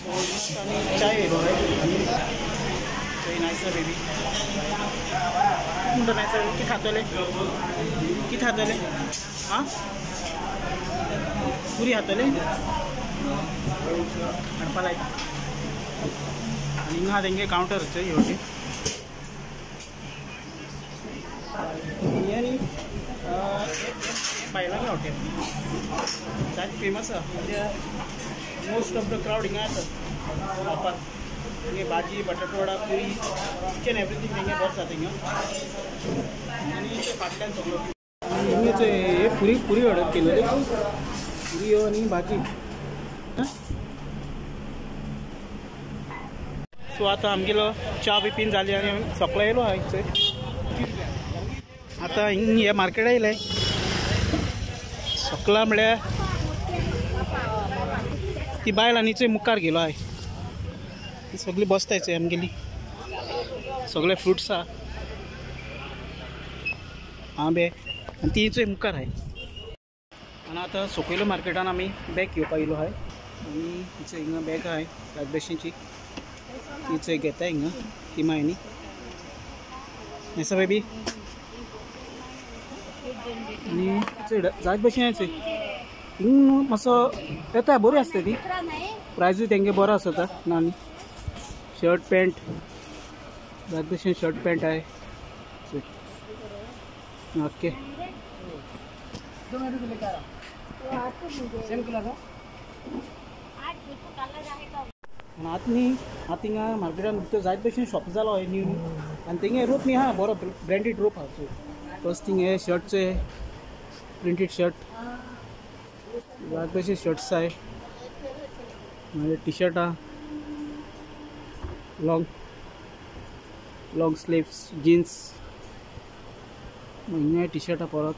So आमी चाय येयलो आहाय. चोय नायसा बेबी म्हणटा नायसा कितें खातले कितें खातले आं पुरी खातले हाडपा लायता. आनी हिंगा तेंगे कावंटर चोय हे वटेन. आनी बायलांगे हॉटेल जायते फेमस आसा. मोस्ट ऑफ the crowd हिंगा येतात खावपाक. हिंगे भाजी बटाटवडा पुरी इच एन एवरीथींग तेंगे बरें जाता हिंगा. आनी ते फाटल्यान सगळो हिंगे हे पुरी पुरी ऑर्डर केलेली पुरी आनी भाजी. सो आतां आमगेलो च्या बी पीन जाली आनी सकलो येयलो आहा चोय. आतां हिंग हे मार्केट येयलें सकला म्हळ्यार ती बायल आनी चोय मुखार गेलो आहाय. ती सगळी बसताय चोय आमगेली सगळे फ्रुट्स आहा आंबे आनी ती चोय मुखार आहाय. आनी आतां सकयलो मार्केटान आमी बॅग घेवपाक येयलो आहाय. आनी चोय हिंगा बॅग आहाय राजबेशींची ती चोय घेता हिंगा ती माय न्ही नेसा बेबी. आनी चोय जायत भशेन आहाय चोय हिंग मातसो येता बरी आसता ती प्रायजूय तेंगे बरो आसता ना न्ही. शर्ट पॅन्ट जायत भशेन शर्ट पॅन्ट आहाय. ओके आतां न्ही आतां हिंगा मार्केटान भितर जायत भशेन शॉप जालो हय न्यू न्यू. आनी तेंगे रोप न्ही आहा बरो ब्रँडेड रोप आहा. फर्स्ट थिंग हे शर्टचे प्रिंटेड शर्ट जायत भशेन शर्ट्स आहाय. मागीर टी शर्ट आहा लॉंग लॉंग स्लीव्स जिन्स. हिंगा टी शर्ट आहा परत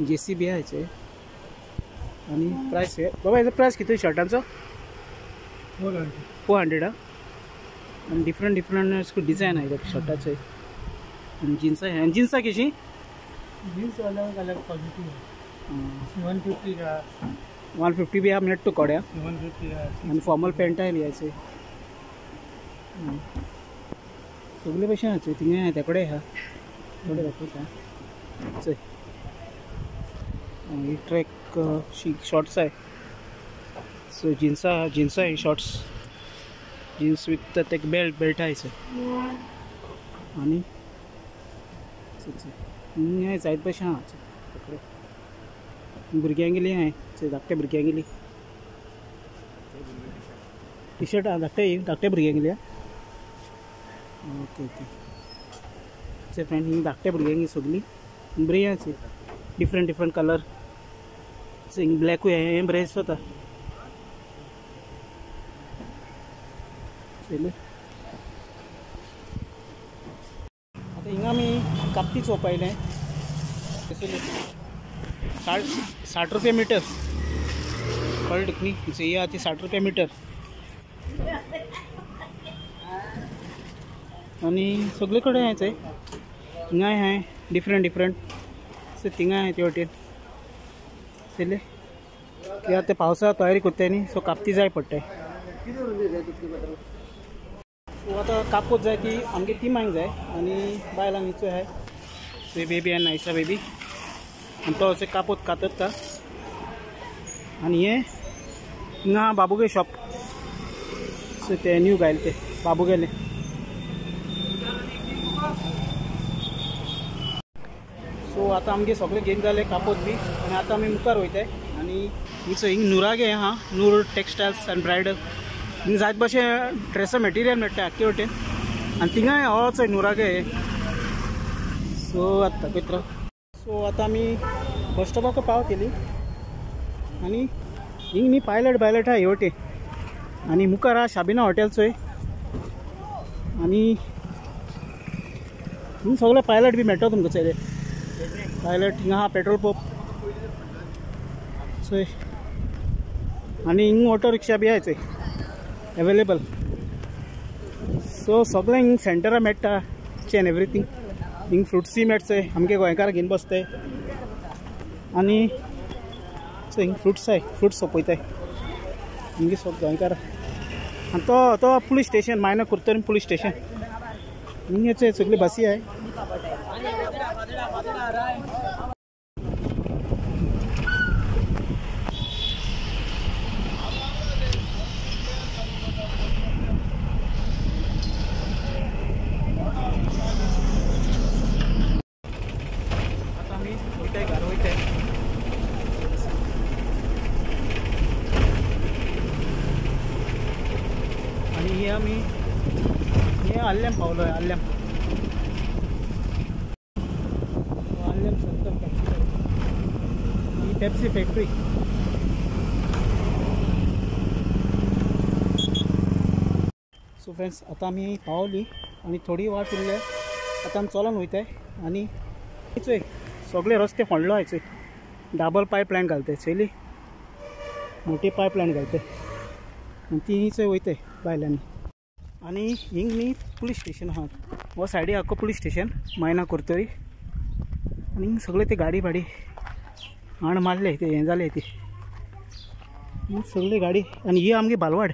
जेसी बी आहा चोय. आनी प्रायस बाबा हेजो प्रायस कितें शर्टांचो 400 आहा. आनी डिफरंट डिफरंट डिजायन आहा शर्टाचे. आनी जिन्सां आनी जिन्सां कशी जीन्स अलग अलग क्वालिटी है. 150 का 150 बी आहा मेळटा तुका कोड्या. 150 आनी फॉर्मल पॅन्टाय बी आहाय. सगळे भशेन आहा चोय थिंगा आहा त्या कडेन आहा थोडे दाखयता चोय. ही ट्रॅक शॉर्ट्स आहाय. सो जिन्सां जिन्सां ही शॉर्ट्स जिन्स विथ तेका बेल्ट बेल्ट आहाय चोय. आनी हिंगा जायत भशेन आहा चोय भुरग्यांगेली आहाय चोय धाकट्या भुरग्यांगेली टी शर्ट आहा धाकटे धाकट्या भुरग्यांगेली आहा. ओके ओके चोय फ्रेंड हिंग धाकट्या भुरग्यांगी सगळी बरी आहा चोय डिफरंट डिफरंट कलर. हिंग ब्लॅकूय आहा हें बरें दिसता. आतां हिंगा आमी कापती चोवपा येयलें. 60 रुपया मिटर कळ्ळें तुका न्ही. ही आहा ती 60 रुपया मिटर. आनी सगळे कडेन आहाय चोय हिंगाय आहाय डिफरंट डिफरंट. सो थिंगाय आहाय ते वटेन चोयलें कित्याक ते पावसा तयारी करताय न्ही सो कापती जाय पडटाय. सो आतां कापूत जाय ती आमगे ती मांग जाय. आनी बायलांक हिचो आहाय थंय बेबी आनी नायसा बेबी. आनी तो अशें कापूत कातता. आनी हें हिंगा बाबुगे शॉप सो ते न्यू गायले ते बाबुगेले. सो आतां आमगे सगळें घेवन जालें कापोत बी. आनी आतां आमी मुखार वयताय. आनी हिचो हिंग नुरागे आहा नूर टेक्सटायल्स आनी ब्रायडल. हिंग जायत भशेन ड्रेसा मटेरियल मेळटा आख्खे वटेन. आनी थिंगाय हो चोय नुरागे. सो आतां दाखयत राव. सो आतां आमी बस स्टॉपाक पावतली. आनी हिंग न्ही पायलट बायलट आहा हे वटेन. आनी मुखार आहा शाबिना हॉटेल चोय. आनी हिंग सगळे पायलट बी मेळटा तुमकां चोयले पायलट. हिंगा आहा पेट्रोल पंप चोय. आनी हिंग ऑटो रिक्षा बी आहाय चोय एवेलेबल. सो सगळें हिंग सेंटरा मेळटा इच एन एवरीथींग. हिंग फ्रुट्सूय मेळटा चोय आमगे गोंयकार घेवन बसताय. आनी चोय हिंग फ्रुट्स आहाय फ्रुट्स सोंपयताय. आमगे सग गोंयकार. आनी तो तो police station, Maina Curtorim police station. हिंगाचे सगळी बसी आहे. आता आमी वयताय घर वयताय. आणि हे आमी हे आल्ल्याम पावलो आहे, आल्ल्याम आल्ल्याम सर्कल पेप्सी ही पेप्सी फॅक्टरी. सो फ्रेंड्स आतां आमी पावली आनी थोडी वाट उरल्या, आतां आमी चलोन वयताय. आनी चोय सगळे रस्ते फोंडलो आहाय, चोय डबल पायप लायन घालताय, चोयली मोठी पायप लायन घालताय आनी ती चोय वयताय बायलांनी. आनी हिंग न्ही पुलीस स्टेशन आहा, हो सायडी आख्खो पुलीस स्टेशन मायना कुर्तोरी. आनी हिंग सगळे ते गाडी भाडी हाण मारले ते हें जालें ते सगळे गाडी. आनी ही आमगे बालवाड,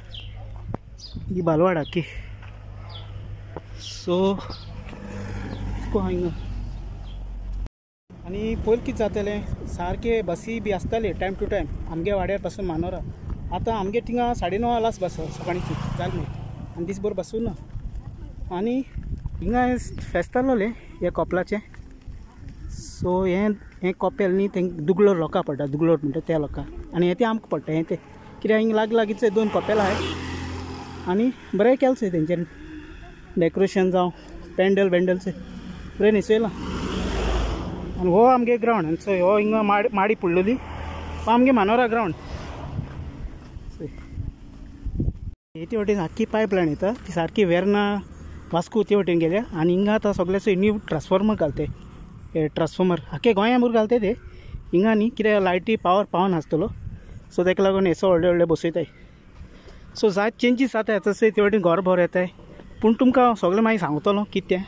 ही बालवाड आख्खी. सो हिंगा आनी पयलीं कितें जातालें, सारके बसी बी आसताले टायम टू टायम आमगे वाड्यार पासून मानोरा. आतां आमगे थिंगा 9:30 लास्ट बस सकाळीची जाली आनी दीसभर बसून ना. आनी हिंगा फेस्त जालोलें हें कोपलाचें. सो हें हें कोपेल न्ही तेंकां दुगलोर लोकां पडटा, दुगलोर म्हणटा त्या लोकांक. आनी हें तें आमकां पडटा हें तें कित्याक हिंगा लागीं लागींचे 2 कोपेल आहाय. आनी बरें केलें तेंच्यांनी डेकोरेशन जावं पेंडल बेंडलचें बरें न्हेसयलां. आनी हो आमगे ग्रावंड, आनी हो हिंगा माडी पडलेली, हो आमगे मानोरा ग्रावंड. ते वटेन आख्खी पायप लायन येता ती सारकी वेर्ना वास्को ते वटेन गेल्या. आनी हिंगा आतां सगळ्याचो न्यू ट्रान्सफॉर्मर घालते, हे ट्रान्सफॉर्मर आख्खे गोंया भर घालते ते हिंगा न्ही, कित्याक लायटी पावर पावन आसतलो. सो ताका लागून हेसो व्हडले व्हडले बसयताय. सो जायत चेंजीस जाताय तशें ते वटेन घर भर येताय. पूण तुमकां सगळें मागीर सांगतलो कितें तें.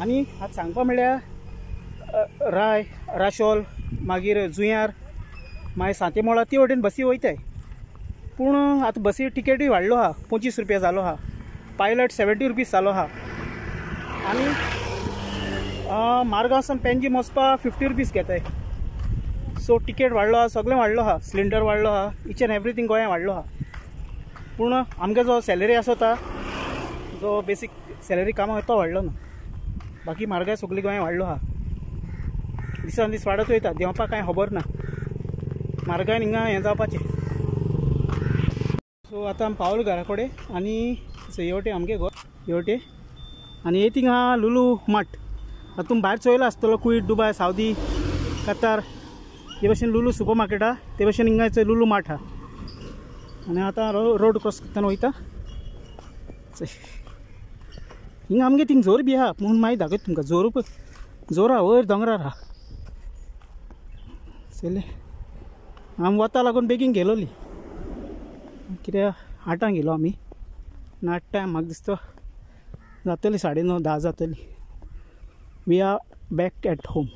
आनी आतां सांगपा म्हळ्यार राय राशोल मागीर जुंयार मागीर सांतेमोळा ते वटेन बसी वयताय. पूण आतां बसी टिकेटूय वाडलो आहा, 25 रुपया जालो आहा, पायलट 70 रुपीज जालो आहा. आनी मार्गांव सावन पेंजीम वचपाक 50 रुपीज घेताय. सो टिकेट वाडलो आहा, सगळें वाडलो आहा, सिलिंडर वाडलो आहा, इच एंड एवरीथींग गोंयांत वाडलो आहा. पूण आमगे जो सॅलरी आसता जो बेसीक सॅलरी कामाक तो वाडलो ना, बाकी म्हारगाय सगळी गोंयांत वाडलो आहा, दिसान दीस वाडत वयता, देंवपाक कांय खबर ना, म्हारगायन हिंगा हें जावपाचें. सो आतां आमी पावलो घरा कडेन आनी हे वटे आमगे घर हे वटे आनी हे थिंगा लुलू मार्ट. आतां तुमी भायर चोयला आसतलो, कुवेत, दुबाय, सावदी, कतार हे भशेन लुलू सुपर मार्केट आहा, ते भशेन हिंगा लुलू मार्ट आहा. आनी आतां रोड क्रॉस करतना वयता. हिंगा आमगे थिंग जोर बी आहा म्हणून मागीर दाखयता तुमकां. जोर जोर आहा वयर दोंगरार आहा. चले आमी वता लागून बेगीन गेलोली, कित्याक 8 गेलो आमी, आठ टायम म्हाका दिसता जातली 9:30 10 जातली. We are back at home.